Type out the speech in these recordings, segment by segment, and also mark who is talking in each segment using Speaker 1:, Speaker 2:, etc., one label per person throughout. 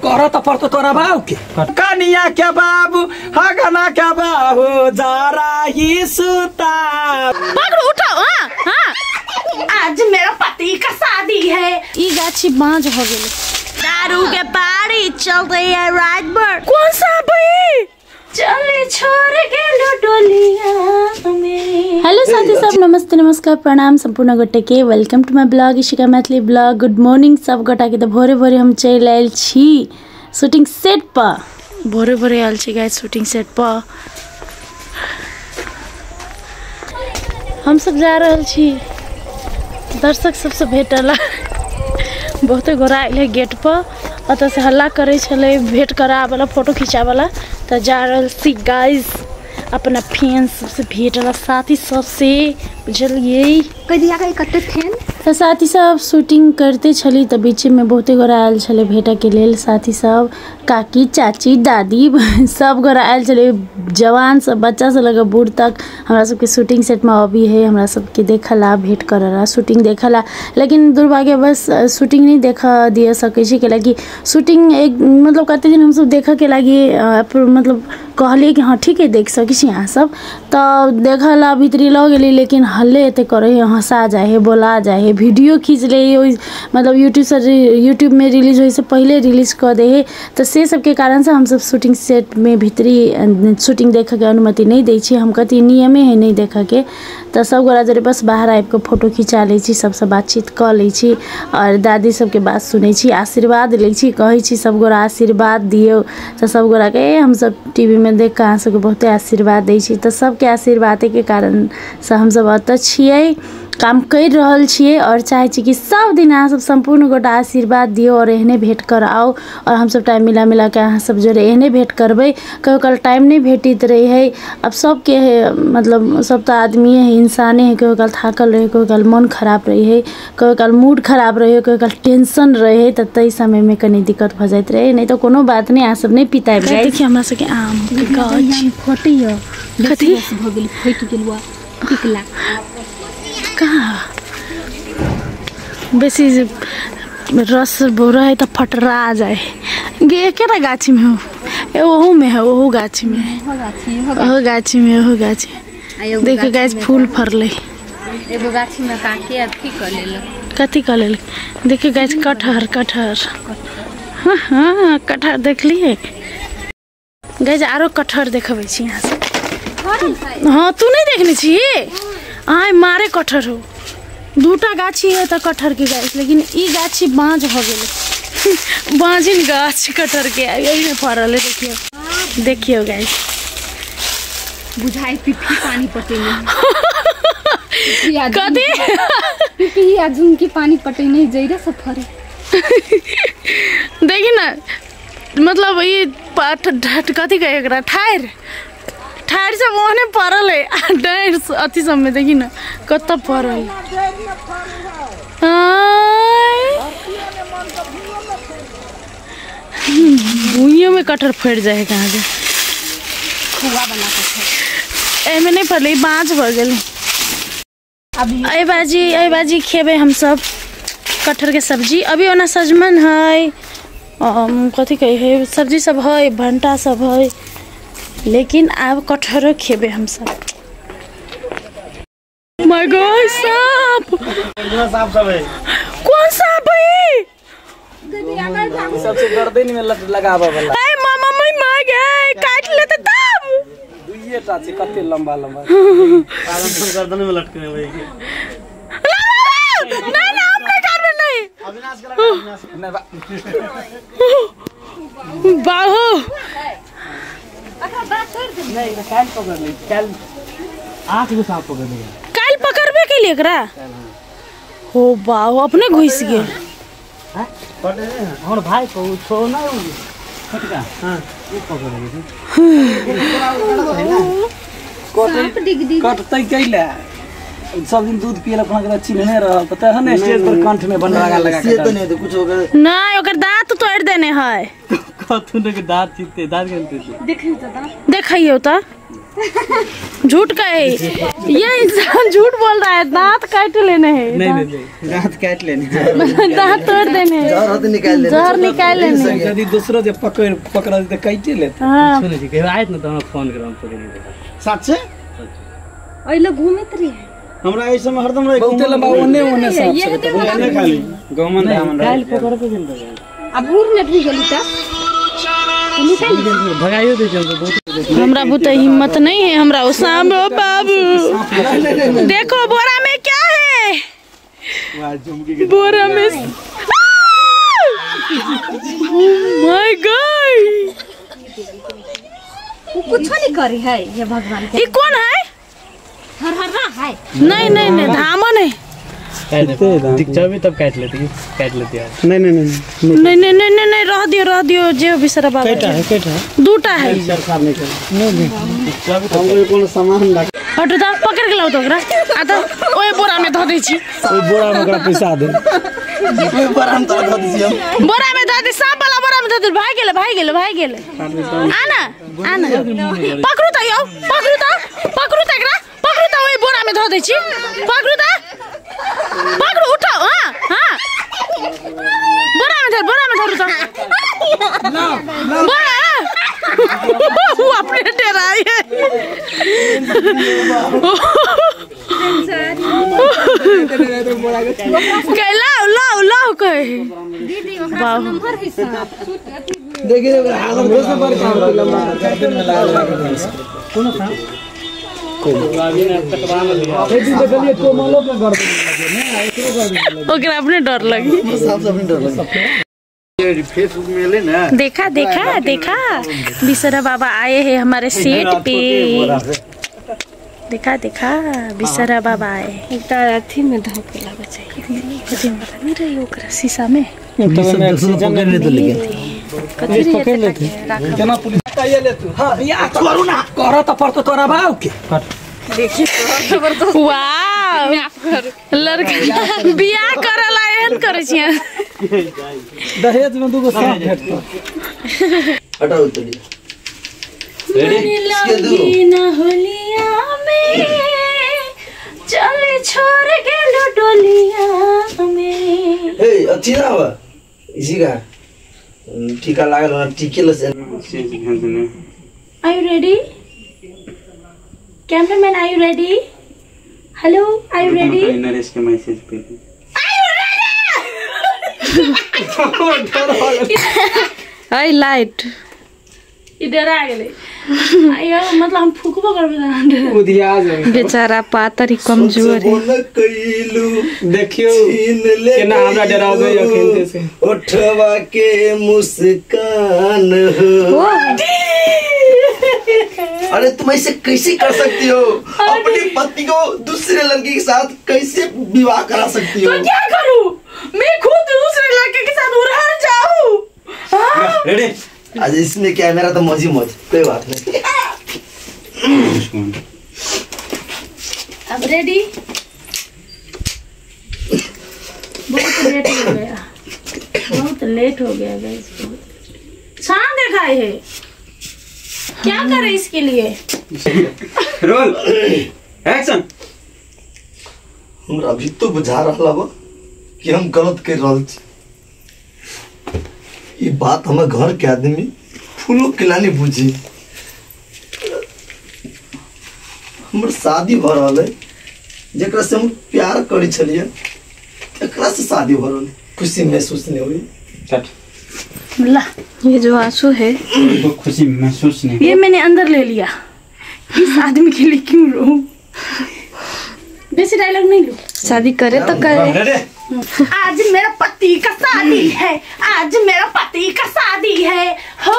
Speaker 1: कर त परतो तोरा बाबू के कनिया के बाबू हगना के बाबू जरा ही सुता
Speaker 2: पकड़ो उठाओ। हां हां
Speaker 3: आज मेरा पति का शादी है।
Speaker 2: ई गाछी बांझ हो गेल।
Speaker 3: दारू के पारी चल रही है रात भर।
Speaker 2: कौन सा भाई
Speaker 3: चले छोड़ गेलो डोलिया में।
Speaker 2: हेलो साथी सब, नमस्ते नमस्कार प्रणाम संपूर्ण गोटे के। Welcome to my blog Ishika Maithili blog. Good morning सब गोटा के। तो भोरे भोरे हम चल आयल छी शूटिंग सेट पर। भोरे भोरे आयल छी गाइस शूटिंग सेट पर। हम सब जा रहल छी दर्शक सबसे भेटला। बहुते गोरा आयल है गेट पर, ओतऽ से हल्ला करै छलै भेंट कराबला फोटो खिंचाबला। तो जा रहल छी गाइस अपना फैन सबसे भेटला, साथी सबसे, बुझलियै
Speaker 4: कते फैन।
Speaker 2: तो साथी सब शूटिंग करते छली तो बीच में बहुते गोरा आयल छलै भेटऽ के लेल। साथी सब काकी चाची दादी सब गोरा आयल छलै, जवान सब बच्चा से लग बूढ़ तक हमरा सबके शूटिंग सेट में अभी है हमरा सबके देखला भेंट करला शूटिंग देखला। लेकिन दुर्भाग्यवश शूटिंग नहीं देख दिए सकै छी, कैलाकि शूटिंग एक मतलब कते दिन हमसब देखऽ के लागि मतलब कहलियै कि हाँ ठीक है देख सकै छी अहाँ सब। तो देखला भीतरी लऽ गेली, लेकिन हल्ले एते करै है, हँसा जाइ है, बोला जाइ है, वीडियो खींच ले, मतलब यूट्यूब से यूट्यूब में रिलीज होइ से पहले रिलीज कऽ दे है। तो से सबके कारण से हमसब शूटिंग सेट में भीतरी शूटिंग देखऽके अनुमति नहीं दै छी। हम कथी नियमे है नहीं देखऽके। तो सब गोरा जरे बस बाहर आबिके फोटो खिंचा लै छी, सबसँ बातचीत कऽ लै छी और दादी सबके बात सुनै छी, आशीर्वाद लै छी, कहै छी सब गोरा आशीर्वाद दियौ। तो सब गोरा के हमसब टीवी में देख कऽ अहाँ सबके बहुते आशीर्वाद दै छी। तो सबके आशीर्वादेके कारण से हमसब एतऽ छियै, काम करि रहल छियै और चाहै छी कि सब दिन अहाँ सब सम्पूर्ण गोटा आशीर्वाद दियौ और एहने भेंट कर आउ। और हमसब टाइम मिला मिला के अहाँ सब जोड़े एहने भेंट करबै। कहियो काल टाइम नहीं भेटैत रहै है। अब सबके है मतलब सब तऽ आदमीए है, इंसाने है। कहियो काल थाकल रहै, कहियो काल मन खराब रहै है, कहियो काल मूड खराब रहै, कहियो काल टेंशन रहै, तऽ ताहि समयमे कनि दिक्कत भऽ जाइत रहै। नहीं तऽ कोनो बात नहीं, अहाँ सब नहीं पिताएब। देखियौ हमरा सबके आम के गाछ
Speaker 4: फटैया
Speaker 2: कथी
Speaker 4: भऽ गेल, फटि गेल टिकला
Speaker 2: कहाँ बेसी रस रहे तो फटरा जाए। गे एकेटा गाछी में हो, ओहू में है, ओहू गाछी में है, ओहो गाछी में, ओहो गाछी। देखो गाछ फूल फरले,
Speaker 4: एगो गाछी में काके अथी क लेल,
Speaker 2: कथी क लेल। देखियो गाछ कटहर कटहर, हाँ हाँ कटहर देखलिए गाछ। आरो कटहर देखबै छी यहाँ से। हाँ तू नहीं देखने छी? आय मारे कटहर हो, दूटा गाछी है तो कटहर के गाछ, लेकिन ई गाछी बाँझ हो गेल। बाँझिन गाछ कटहर के एहिमे फरल है। देखियो देखियो गाछ
Speaker 4: बुझाई पिपी पानी पटेने
Speaker 2: कथी
Speaker 4: पिपी आ झुमकी पानी पटेने जइरे सब फरे।
Speaker 2: देखी ना मतलब ई कथी कहे एकरा, ठारि ठारि सब ओहने पड़ल है। डाँरि अथी सब में देखी ना कतऽ पड़ल। भूइयो में कटहर फड़ि जाइ है कहाँ से। एहिमे नहीं फड़लै, बाँझ भऽ गेलै। एहि बाजी खेबै हमसब कटहर के सब्जी। अभी ओना सजमन है, कथी कहै है, सब्जी सब है, भंटा सब है, लेकिन आब कटहरो खेबै हमसब। My God सांप, कौन सांप है?
Speaker 1: सबसे गर्दन में लट लगाबऽ वाला।
Speaker 2: ए मामा मैं मार गए, काट लेते तब।
Speaker 1: दुइये टा छै कते लंबा लंबा।
Speaker 5: गर्दन में लटकने वही के।
Speaker 2: ना ना हम नहीं करबे नहीं।
Speaker 5: अविनाश के लगा, अविनाश
Speaker 1: नहीं
Speaker 2: बाहो।
Speaker 1: नहीं काल पकड़ ली, काल
Speaker 5: 8 गो सांप पकड़ लिया।
Speaker 2: काल पकड़बे के लिए एकरा? हो बाहो अपने घुस गेल।
Speaker 5: हां पकड़ हमर भाई को छो ना उ छोटका, हां उ पकड़ ले।
Speaker 1: कटतै कैला सब दिन दूध पियला अपना के चिन्हने रहल त तहन स्टेज पर कंठ में बन लगा लगा
Speaker 5: से त नहीं तो कुछ ओकर
Speaker 2: नहीं, ओकर दांत तोड़ देने है।
Speaker 5: कथु ने के दांत चिते दांत गेलते
Speaker 4: देखियो त दांत
Speaker 2: देखियो त झूठ कहे ये इंसान, झूठ बोल रहा है। दांत काट लेने हैं।
Speaker 1: नहीं नहीं नहीं, दांत काट लेने हैं,
Speaker 2: दांत तोड़ देने हैं,
Speaker 6: जहर निकाल लेने,
Speaker 2: जहर निकाल लेने।
Speaker 1: यदि दूसरो जे पकड़ पकड़ा त काटे लेते।
Speaker 2: हां
Speaker 5: सुनै छी कहियो आयत न त हमरा फोन करम पकड़ि देता।
Speaker 1: सच से
Speaker 4: ओइला घूमत रही
Speaker 1: हमरा ऐसे में हरदम रहे बहुते लंबा ओने ओने सांप सब ओने खाली गौमन धामन रहे।
Speaker 5: काल पकड़ के दिन
Speaker 4: अब घूर ने भी गेली त
Speaker 5: भगाइयो दे हम बहुत।
Speaker 2: हमरा बुते हिम्मत नहीं है, हमरा ओ सांप। ओ बाबू देखो बोरा में क्या है, बोरा में। My God,
Speaker 4: वो कुछ नहीं करी है ये भगवान।
Speaker 2: ये कौन है?
Speaker 4: हरहरा है।
Speaker 2: नहीं नहीं नहीं, धामन है।
Speaker 5: दिख तब काट लेती, काट लेती है।
Speaker 1: नहीं नहीं नहीं
Speaker 2: नहीं नहीं नहीं नहीं नहीं, रह दियो रह दियो। जे बिसरा बाबा
Speaker 1: कैटा है, कैटा है,
Speaker 2: दूटा है।
Speaker 1: सरकार नहीं कर नहीं नहीं, हमको कोनो सामान ला
Speaker 2: हटू त पकड़ के लाओ तो ओकरा। आ त ओए बोरा में ध दै छी,
Speaker 1: ओए बोरा में ओकरा पैसा दे,
Speaker 6: ओए बोरा में धऽ दै छी हम,
Speaker 2: बोरा में ध दे, सांप वाला बोरा में ध दे। भाग गेलै भाग गेलै भाग गेलै। आना आना पकड़ू त यौ, पकड़ू त, पकड़ू त एकरा, पकड़ू त ओए बोरा में ध दै छी, पकड़ू त, पकड़ू, उठाओ। हां हां, बोरा में धर, बोरा में धरू त बोरा। वो अपने डराई है। लाओ लाओ लाओ कहे
Speaker 4: दीदी ओकरा नंबर है सांप।
Speaker 1: देखिए हालत दोसर पर काम लंबा गर्दन में लागल कोनो सांप
Speaker 2: ओकरा अपने डर लगी,
Speaker 6: सांप से अपने डर लगी।
Speaker 7: फेसबुक में ले ना
Speaker 2: देखा देखा देखा, बिसरा बाबा आए हैं हमारे सेट पे। देखा देखा बिसरा बाबा आए।
Speaker 4: एक अथी में धो के लागे चाहिए,
Speaker 2: कथी में पता नहीं रही ओकरा शीशा में
Speaker 4: कथी
Speaker 1: पकड़ लेते केना पुलिस कहिए ले तू। हां बियाह करू ना कर त पर तो तोरा बाऊ के
Speaker 4: देखी जबरदस्त।
Speaker 2: वाओ, लड़का बियाह करला एहन करै छियै।
Speaker 1: दहेज में दूगो सांप भेटतो।
Speaker 6: हटाओ चलिए
Speaker 2: रेडी ना होलिया में चले छोड़ गेलो डोलिया में।
Speaker 6: ए अच्छी ना हुआ इसी का टीका लागल ना टीके ल से।
Speaker 2: Are you ready cameraman? Are you ready? Hello, are you ready?
Speaker 7: Naresh के message pay
Speaker 2: are you ready?
Speaker 4: I light
Speaker 2: इधर आ गेलै यार, मतलब हम फुकबो करबे त
Speaker 1: उधिया जाए
Speaker 4: बेचारा पातर ही कमजोर है।
Speaker 1: देखियो केना हमरा डरावे अखन से।
Speaker 6: उठवा के मुस्कान हो। अरे तुम ऐसे कैसे कर सकती हो? अपने पति को दूसरे लड़के के साथ कैसे विवाह करा सकती हो?
Speaker 2: तो क्या करूं मैं, खुद दूसरे लड़के के साथ उड़ान जाऊं?
Speaker 7: रेडी
Speaker 6: आज इसमें क्या है, मेरा तो मौज ही मौज, कोई बात नहीं।
Speaker 2: अब रेडी। बहुत लेट हो गया, बहुत लेट हो गया गाइस। बहुत छान दिखाई है, क्या करे इसके लिए?
Speaker 7: Roll action.
Speaker 6: हमरा अभी तो बुझा रहा बा कि हम गलत कर रहल छी। ये बात हमारे घर के आदमी फूलों के लानी बुझी। हमर शादी भ रहल है, जेकरा से हम प्यार करी छलिए तकरा से शादी भ रहल है, खुशी महसूस नहीं हुई।
Speaker 2: ला
Speaker 4: ये जो आंसू है
Speaker 7: तो खुशी महसूस नहीं,
Speaker 2: ये मैंने अंदर ले लिया। इस आदमी के लिए क्यों रो, बेसी डायलॉग नहीं लो।
Speaker 4: शादी करे तो करे।
Speaker 2: आज मेरा पति का शादी है, आज मेरा पति का शादी है, हो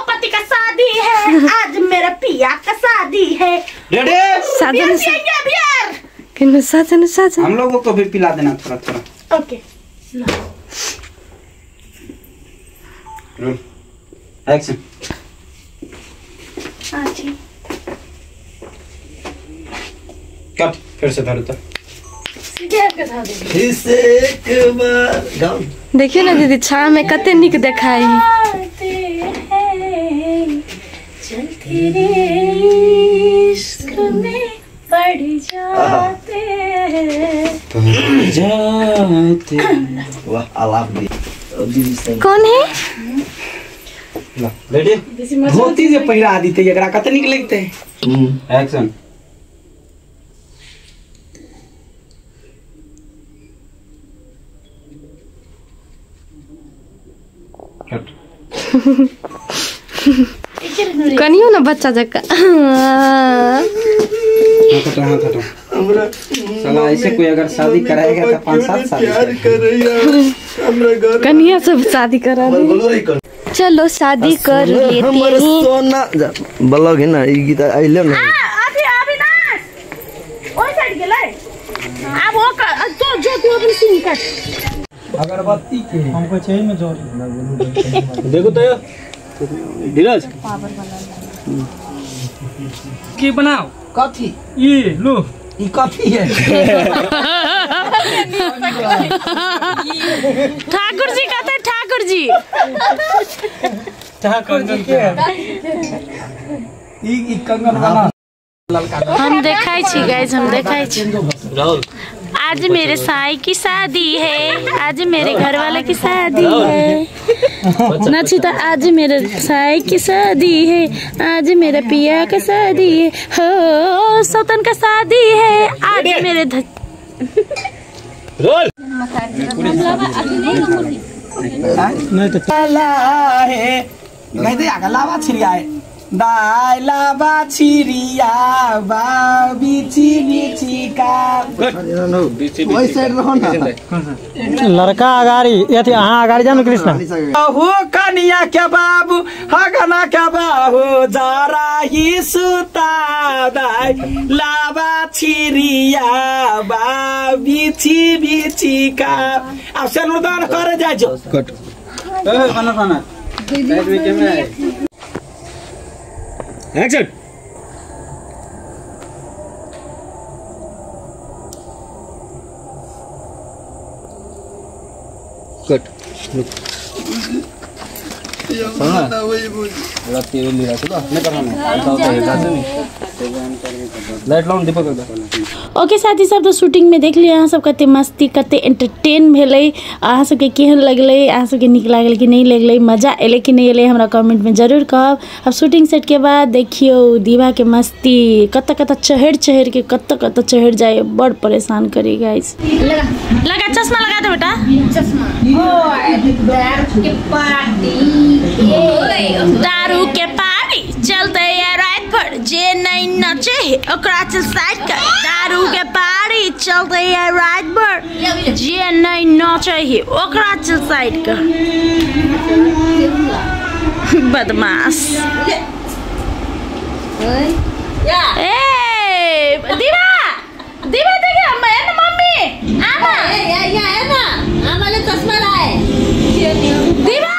Speaker 2: पति का शादी है, आज मेरा पिया का शादी है।
Speaker 7: रेडी
Speaker 4: साजन
Speaker 2: बियर
Speaker 4: साजन साजन
Speaker 7: हम लोगों को भी पिला देना थोड़ा थोड़ा।
Speaker 2: Okay
Speaker 7: roll action.
Speaker 2: हाँ जी
Speaker 7: कट फिर से धरो तो
Speaker 6: एक बार गाओ।
Speaker 4: देखियो ना दीदी छाँव में कते निक देखाई।
Speaker 2: चलते रे। जाते हैं
Speaker 7: जाते।
Speaker 6: वाह आलाप दी
Speaker 3: कौन है?
Speaker 7: रेडी
Speaker 1: धोती जे पहिरा दीते एकरा कते नीक लगते।
Speaker 7: एक्शन।
Speaker 4: कनियो ना बच्चा जका
Speaker 7: साला ऐसे कोई अगर शादी कराएगा तो 5-7 साल
Speaker 4: कनिया सब शादी करा।
Speaker 3: चलो शादी कर लेते हैं।
Speaker 6: सोना ब्लॉग है ना ई गीत आइले ना
Speaker 2: अभी अविनाश ओइ साइड गेलै आब ओ तो जो तू अपन सीन कट।
Speaker 1: अगरबत्ती के
Speaker 5: हमको चाहिए में जोर
Speaker 8: देखो तो धीरज की बनाओ
Speaker 1: कथी
Speaker 8: ये लो
Speaker 1: ई कथी है?
Speaker 2: ठाकुर जी कहते हैं ठाकुर जी
Speaker 1: ठाकुर जी के ई कंगन बना
Speaker 2: हम देखाई छी गाइस, हम देखाई छी। आज मेरे साई की शादी है, आज मेरे घर वाले की शादी है। नची तो आज मेरे साई की शादी है, आज मेरे पिया का शादी है, हो सौतन का शादी है, आज मेरे
Speaker 8: रोल
Speaker 1: लावा छिरिया दाई लावा छिरिया बा बिची बिची का
Speaker 6: वही साइड रहो ना।
Speaker 5: लड़का अगाड़ी अथी अहाँ अगाड़ी जानु कृष्ण।
Speaker 1: अहू कनिया के बाबू हगना के बाबू जरा ही सुता दाई लावा छिरिया बा बिची बिची का। अब सिनुरदान करे जाय जो
Speaker 7: कट ए बना बना साइड में कैमरा है।
Speaker 8: एक्शन। कट
Speaker 2: ओके साथी सब तो शूटिंग में देख लिया अहाँ सब कते मस्ती कते एंटरटेन भेलै, अहाँ सबके केहन लगलै, अहाँ सबके नीक लागल कि नहीं लगलै, मजा एलै कि नहीं एलै, हमरा कमेंट में जरूर कहब। अब शूटिंग सेट के बाद देखियो दीवा के मस्ती कत कत चढ़ चढ़ के कत कत चढ़ जाए, बड़ परेशान करी गाइस। लगा लगा चश्मा लगा दे बेटा चश्मा। दारू के पार्टी चलते है रात भर, जे नहीं नचे है ओकरा चल साइड कर। दारू के पार्टी चलते है रात भर, जे नहीं नचे है ओकरा चल साइड कर। बदमाश ए दीवा दीवा देख मैं ना मम्मी आमा
Speaker 3: या या ना आमाले चश्मा लाए
Speaker 2: दीवा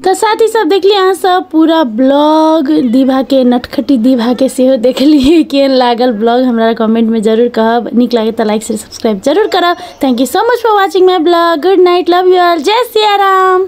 Speaker 2: तो साथी सब देख लिये अहाँ सब पूरा ब्लॉग दीभा के नटखटी दीभा के सेहो देख लिए। केहन लागल ब्लॉग हमरा कमेंट में जरूर कहब, नीक लागे तो लाइक शेयर सब्सक्राइब जरूर करब। Thank you so much for watching my blog. Good night, love you all, जय सिया राम।